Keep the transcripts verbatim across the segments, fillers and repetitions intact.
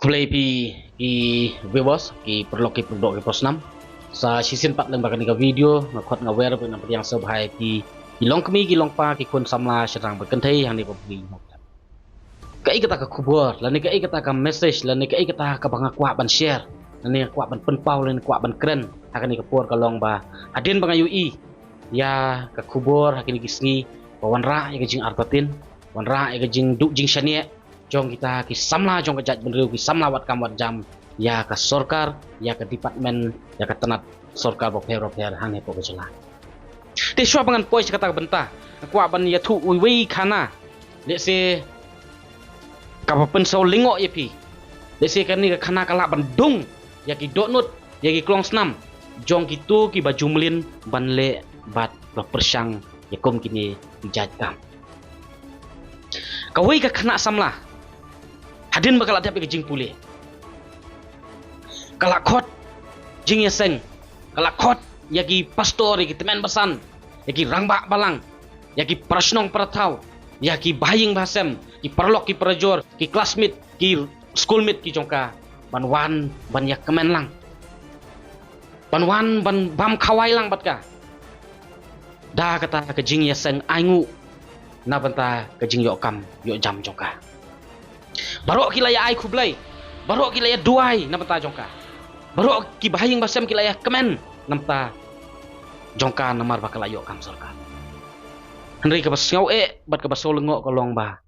Khublei phi ki viewers, ki paralok ki paralok ki parsnam. Sa shisien pat lem bad kane ka video, nga khot nga wer bad nga pdiang sngewbha ïa phi ki longkmie ki longpa ki khun samla shynrang bad kynthei hangne ha ka pyrthei. Kaei kata ka khubor, lane kaei kata ka message, lane kaei kata kaba nga kwah ban share, lane nga kwah ban pynpaw, lane nga kwah ban kren ha kane ka por ka long ba hadien ba nga ïohi ïa ka khubor ha kine ki sngi ba wanrah ïa ka jingartatien, wanrah ïa ka jingduh jingshaniah jong kita ki samla jong ka jaitbynriew, ki samla wad kam wad jam ïa ka sorkar, ïa ka department, ïa ka tnat sorkar bapher bapher hangne hapoh ka jylla. Te shuwa ba ngan poi sha kata ka bynta, nga kwah ban ïathuh uwei uwei khana, lehse kaba pynsngewlyngngoh ïa phi. Lehse kane ka khana ka lah ban dung ïa ki dohnud, ïa ki klongsnam jong kito kiba ju mlien ban leh bad ba pyrshang ïa kum kine ki jait kam. Kawei ka khynnah samla, hadien ba ka la dep ïa ka jingpule, ka la khot jingïaseng, ka la khot ïa ki pastor, ïa ki tymmen basan, ïa ki rangbah balang, ïa ki para shnong para thaw, ïa ki bahaïing bahasem, ki paralok ki parajor, ki classmate, ki schoolmate ki jong ka, ban wan ban ïakmen lang, ban wan ban bam khawai lang bad ka da kata ka jingïaseng ainguh na bynta ka jingïoh kam ïoh jam jong ka. Baroh ki la ïa ai khublei, baroh ki la ïa duwai na bynta jong ka, baroh ki bahaïing bahasem ki la ïa kmen na bynta jong ka namar ba ka la ïoh kam sorkar. Hynrei kaba sngew eh bad kaba sngew lyngngoh ka long ba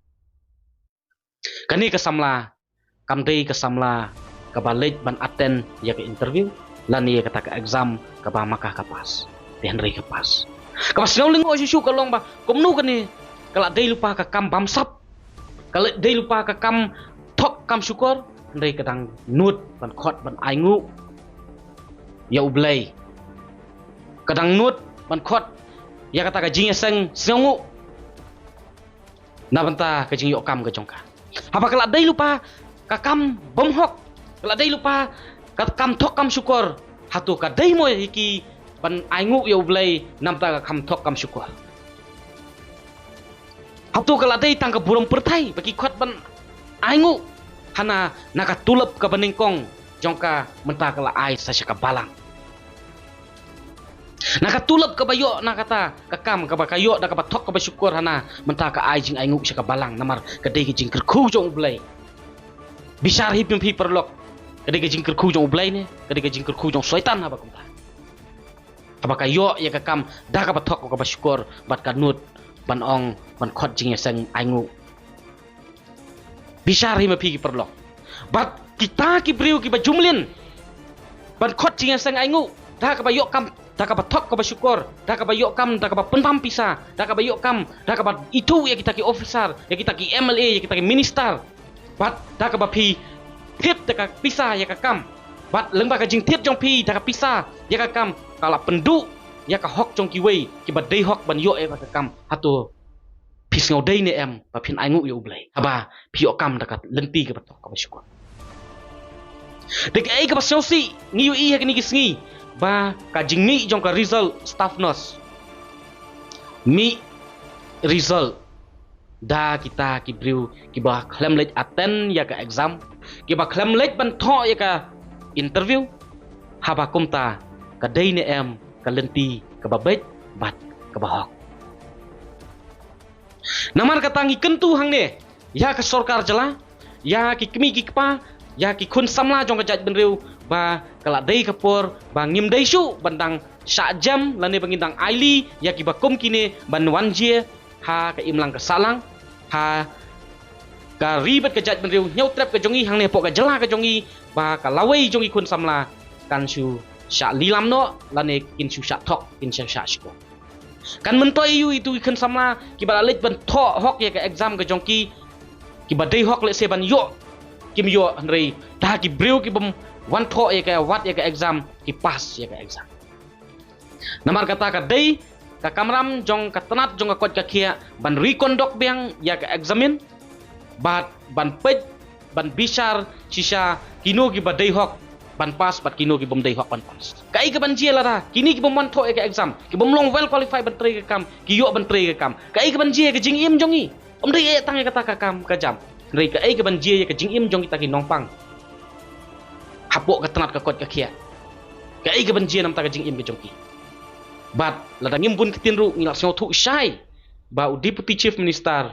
kane ka samla kam dei ka samla kaba leit ban attend ïa ka interview lane ïa kata ka exam kaba ma ka ka pass. Te hynrei ka pass. Kaba sngew lyngngoh shuh shuh ka long ba kumno kane ka la dei lypa ka kam bamsap, ka la dei lypa ka kam thok kam shukor, hynrei ka dang nud ban khot ban ainguh ïa U Blei, ka dang nud ban khot ïa kata ka jingïaseng sngewnguh na bynta ka jingïoh kam ka jong ka. Haba ka la dei lypa ka kam bymhok, ka la dei lypa ka kam thok kam shukor, hato ka dei mo ïa ki ban ainguh ïa U Blei na bynta ka kam thok kam shukor? Hato ka la dei tang ka burom pyrthei ba ki khot ban ainguh hana na ka tulop kaba nyngkong jong ka mynta ka la ai sa sha ka balang? Na ka tulop kaba ïoh na kata ka kam kaba ka ïoh da kaba thok kaba shukor hana mynta ka ai jingainguh sha ka balang namar ka dei ka jingkyrkhu jong U Blei. Bishar hi phi paralok, ka dei ka jingkyrkhu jong U Blei ne ka dei ka jingkyrkhu jong Soitan haba kumta? Haba ka ïoh ïa ka kam da kaba thok kaba shukor bad ka nud ban ong ban khot jingïaseng ainguh. Bishar hi ma phi ki paralok. Bad kita ki briew kiba ju mlien ban khot jingïaseng ainguh da kaba ïoh kam da kaba thok kaba shukor, da kaba ïoh kam da kaba pynbam pisa, da kaba ïoh kam da kaba ithuh ïa kita ki officer, ïa kita ki M L A, ïa kita ki minister. Bad da kaba phi thied da ka pisa ïa ka kam, bad lyngba ka jingthied jong phi da ka pisa ïa ka kam, ka la pynduh ïa ka hok jong kiwei kiba dei hok ban ïoh ïa ka kam. Hato phi sngew dei ne em ba phin ainguh ïa U Blei haba phi ïoh kam da ka lynti kaba thok kaba shukor? Te kaei kaba sngewsih ngi ïohi ha kine ki sngi ba ka jingmih jong ka result staff nurse, mih result da kita ki briew kiba khlem leit attend ïa ka exam, kiba khlem leit ban thoh ïa ka interview. Haba kumta ka dei ne em ka lynti kaba beit bad kaba hok? Namar kata ngi kyntu hangne ïa ka sorkar jylla, ïa ki kmie ki kpa, ïa ki khun samla jong ka jaitbynriew ba ka la dei ka por ba ngim dei shuh ban dang shah jem lane ba ngin dang aili ïa kiba kum kine ban wan jia ha ka imlang ka sahlang ha ka ri bad ka jaitbynriew hynñiewtrep ka jong ngi hangne hapoh ka jylla ka jong ngi, ba ka lawei jong ki khun samla kan shu shah lilam noh lane kin shu shah thok, kin shu shah shukor. Kan myntoi ïa u itu ki khun samla kiba la leit ban thoh hok ïa ka exam ka jong ki, kiba dei hok lehse ban ïoh kim ïoh, hynrei da ki briew kibym wan thoh ïa ka, wat ïa ka exam, ki pass ïa ka exam. Namar kata ka dei ka kamram jong ka tnat jong ka koit ka khiah ban reconduct biang ïa ka exam, bad ban peit, ban bishar shisha kino kiba dei hok ban pass bad kino kibym dei hok ban pass. Kaei kaban jia lada kine kibym wan thoh ïa ka exam, kibym long well qualified ban trei ka kam, ki ïoh ban trei ka kam? Kaei kaban jia ïa ka jingim jong ngi? Ym dei eh tang ïa kata ka kam ka jam, hynrei kaei kaban jia ïa ka jingim jong kita ki nongpang? hapoh ka tnat ka koit ka khiah. Kaei ka ban jia namar ka jingim ka jong ki? Bad lada ngim bun ktien ruh ngi la sngewthuh shai ba u Deputy Chief Minister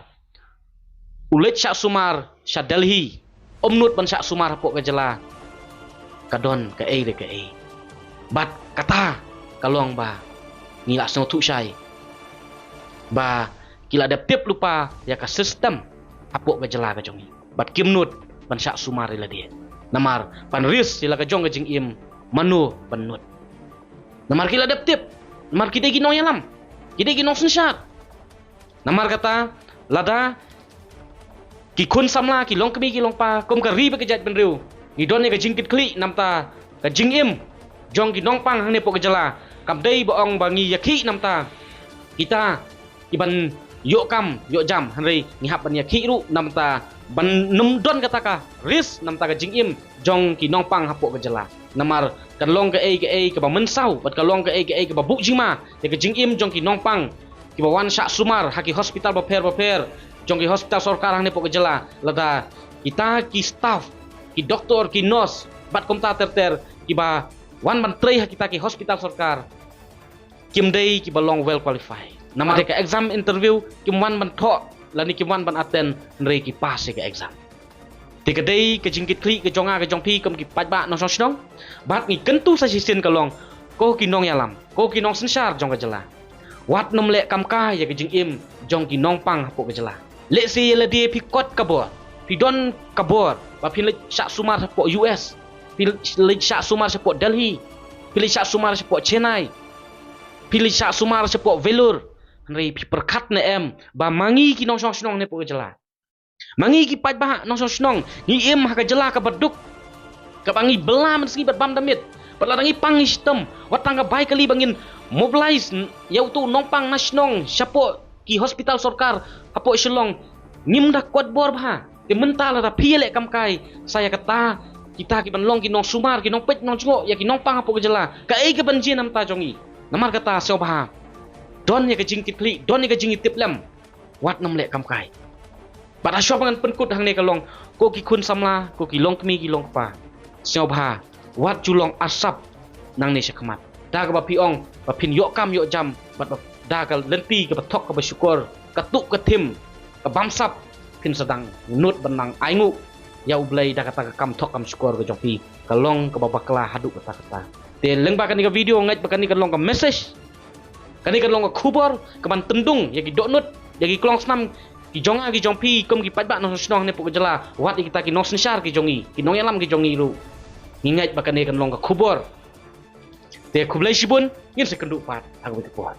u leit shah sumar sha Delhi, um nud ban shah sumar hapoh ka jylla. Ka don kaei re kaei. Bad kata ka long ba ngi la sngewthuh shai ba ki la dep tip lypa ïa ka system hapoh ka jylla ka jong ngi. Bad kim nud ban shah sumar ïa lade. Namar ban risk ïa la ka jong ka jingim, mano ban nud? Namar ki la dep tip, namar ki dei ki nongïalam, ki dei ki nongsynshar. Namar kata, lada ki khun samla, ki longkmie ki longpa, kum ka ri bad ka jaitbynriew, ngi don ïa ka jingkitkhlieh namar ka jingim jong ki nongpang hangne hapoh ka jylla. Kam dei ba ong ba ngi ïakhih namar kita ki ban ïoh kam ïoh jam, hynrei ngi hap ban ïakhih ruh namar ban nym don kata ka risk namar ka jingim jong ki nongpang hapoh ka jylla. Namar kan long kaei kaei kaba mynsaw bad kan long kaei kaei kaba buh jingma ïa ka jingim jong ki nongpang kiba wan shah sumar ha ki hospital bapher bapher jong ki hospital sorkar hangne hapoh ka jylla. Lada kita ki staff, ki doktor, ki nurse bad kumta ter ter kiba wan ban trei ha kita ki hospital sorkar kim dei kiba long well qualified. Namar ka exam interview kim wan ban thoh lane kim wan ban attend, hynrei ki pass ïa ka exam. Te ka dei ka jingkitkhlieh ka jong nga ka jong phi kum ki paidbah nongshong shnong. Bad ngi kyntu sa shisien ka long, ko ki nongïalam, ko ki nongsynshar jong ka jylla, wat nym leh kam kai ïa ka jingim jong ki nongpang hapoh ka jylla. Leh se ïa lade phi kot ka bor, phi don ka bor ba phi leit shah sumar shapoh U S, phi leit shah sumar shapoh Delhi, phi leit shah sumar shapoh Chennai, phi leit shah sumar shapoh Vellore. Hynrei phi pyrkhat ne em ba ma ngi ki nongshong shnong ne hapoh ka jylla, ma ngi ki paidbah nongshong shnong, ngi im ha ka jylla kaba duk, kaba ngi bylla mynsngi bad bam da miet. Bad lada ngi pang ngi shitom, wat tang ka bai kali ba ngin mobilize ïa uto u nongpang na shnong shapoh ki hospital sorkar hapoh Shillong. Ngim da kot bor bha. Te mynta lada phi ïaleh kam kai sa ïa kata, kita ki ban long ki nongsumar, ki nongpeit nongjngoh ïa ki nongpang hapoh ka jylla, kaei ka ban jia namar jong ngi? Namar kata sngewbha, don ïa ka jingkitkhlieh, don ïa ka jingïatiplem, wat nym leh kam kai. Bad ha shuwa ba ngan pynkut hangne ka long, ko ki khun samla, ko ki longkmie ki longkpa, sngewbha, wat ju long arsap nangne shakhmat. Da kaba phi ong ba phin ïoh kam ïoh jam, bad ba da ka lynti kaba thok kaba shukor, ka tuh ka thim, ka bamsap, phin sa dang nud ban nang ainguh ïa U Blei da kata ka kam thok kam shukor ka jong phi, ka long kaba bakla haduh katta katta. Te lyngba kane ka video ngeit ba kane ka long ka message, kane ka long ka khubor ka ban tyndung ïa ki dohnud, ïa ki klongsnam ki jong nga ki jong phi kum ki paidbah nongshong shnong hangne hapoh ka jylla, wat ïa kita ki nongsynshar ki jong ngi, ki nongïalam ki jong ngi ruh. Ngi ngeit ba kane kan long ka khubor. Te khublei shibun, ngin sa ïakynduh pat ha kawei ka por.